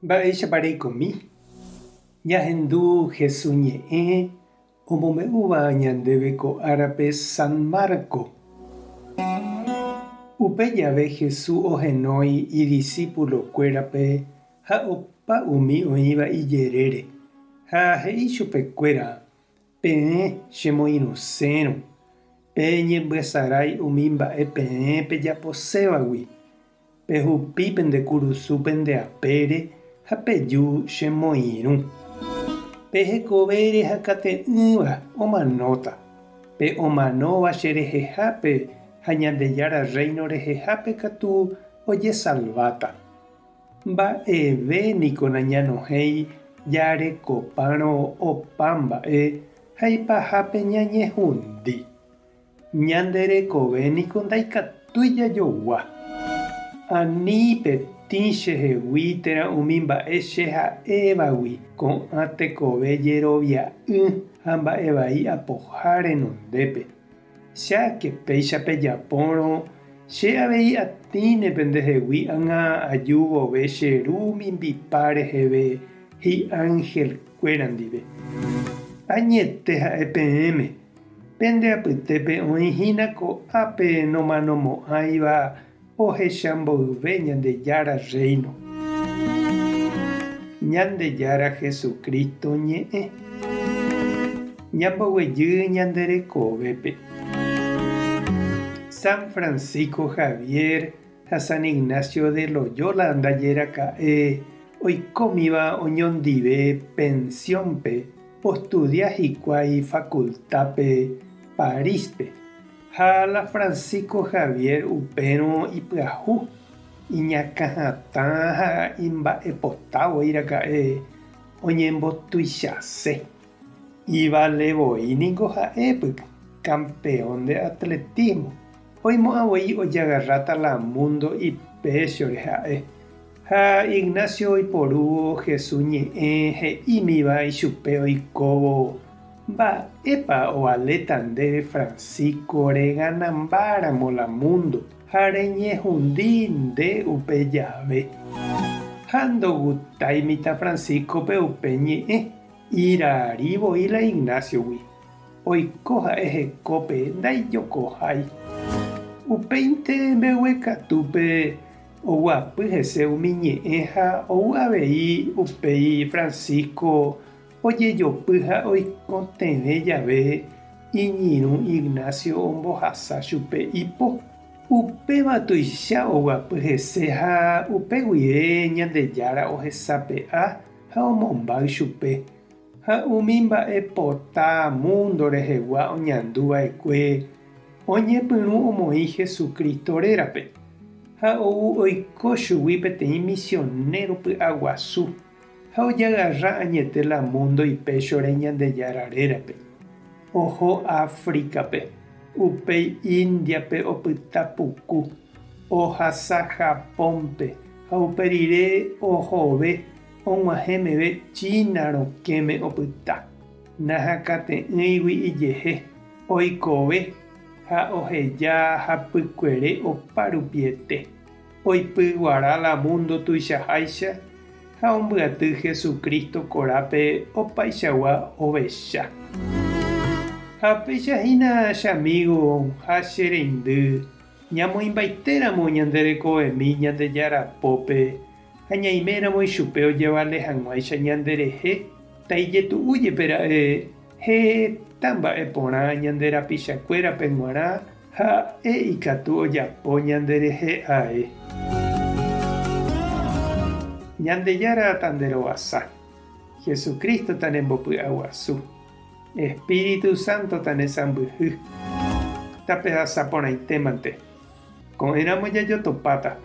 Mba'éichapa reikomi? Ñahendu Hesu ñe'ẽ omombe'úva ñandéve ko árape San Marco. Upe jave Hesu ohenói idisípulokuérape ha opa umi oĩva ijerére, ha he'i chupekuéra, Peẽ chemoirũsérõ, peñembyasarái umi mba'e peẽ pejaposévagui. Pehupi pende kurusu pende apére ha peju che moirũ. Pe hekovére hakate'ỹva omanóta, pe omanóva che rehehápe ha Ñandejára Rréino rehehápe katu ojesalváta. Mba'eve niko nañanohẽi jarekopárõ opa mba'e ha ipahápe ñañehundi. Ñande rekove niko ndaikatúi jajogua. Ani petĩ chehegui térã umi mba'e che ha'évagui ko'ã tekove jerovia'ỹ ha mba'e vai apoha renondépe. Cháke péicha pejapórõ, che avei atĩne pendehegui ág̃a aju vove che Ru mimbipa reheve hi'ángelkuéra ndive. Añete ha'e peẽme, Pende apytépe oĩ hína ko'ápe nomanomo'ãiva ohecha mboyve Ñandejára Rréino. Ñandejára Jesucristo ñe'ẽ. Ñamboguejy ñande rekovépe. San Francisco Javier ha San Ignacio de Loyola ndaje raka'e oikómiva oñondive pensión-pe Ostudia hikuái facultad-pe París-pe, ha la Francisco Javier upérõ ipyahu, iñakãhatã ha imba'epota voi raka'e oñembotuichase. Ivale voi niko ha'épy campeón de atletismo, oimo'ã voi ojagarráta la mundo ipéchore ha'e. Ha Ignacio oiporúvo Jesús ñe'ẽ he'ímiva ichupe oikóvo, Mba'épa ovaléta ndéve Francisco reganambáramo la mundo ha reñehundi nde upe jave? Ha ndogustái mitã Francisco-pe upe ñe'ẽ, irari voi la Ignacio-gui. Oiko ha'e hekópe ndaijokohái. Upéinte mbeguekatúpe Oguapy hese umi ñe'ẽ ha ou avei upéi Francisco ojejopy ha oikotevẽ jave iñirũ Ignacio ombohasa chupe ipo. Upéva tuicha oguapy hese ha upe guive Ñandejára ohesape'a ha omombáy chupe. Ha umi mba'e pota múndo rehegua oñandu va'ekue oñepyrũ omoĩ Jesucristo rérape, ha ou oiko chugui peteĩ misionero py'aguasu ha ojagarra añete la múndo ipéchore Ñandejára rérape. Oho Áfricape, upéi Índiape opyta puku, ohasa Japónpe ha upe rire ohove Og̃uahẽ meve China rokẽme opyta, nahakate'ỹigui ijehe, oikove ha oheja hapykuere opa rupiete, oipyguara la mundo tuichaháicha ha ombyaty Jesucristo korápe opaichagua ovecha. Ha péicha hína che amigo ha che reindy, ñamoĩmbaitéramo ñande rekovemi Ñandejára pópe, Ha ñaiméramo ichupe ojevale hag̃uáicha ñanderehe, taijetu'u jepe ra'e heta mba'e porã ñande rapichakuérape g̃uarã ha'e ikatu ojapo ñanderehe ae. Ñandejára tanderovasa, Jesucristo tanembopy'aguasu, Espíritu Santo tanesãmbyhy. Tapehasa porãitémante. Ko'ẽramo jajotopáta.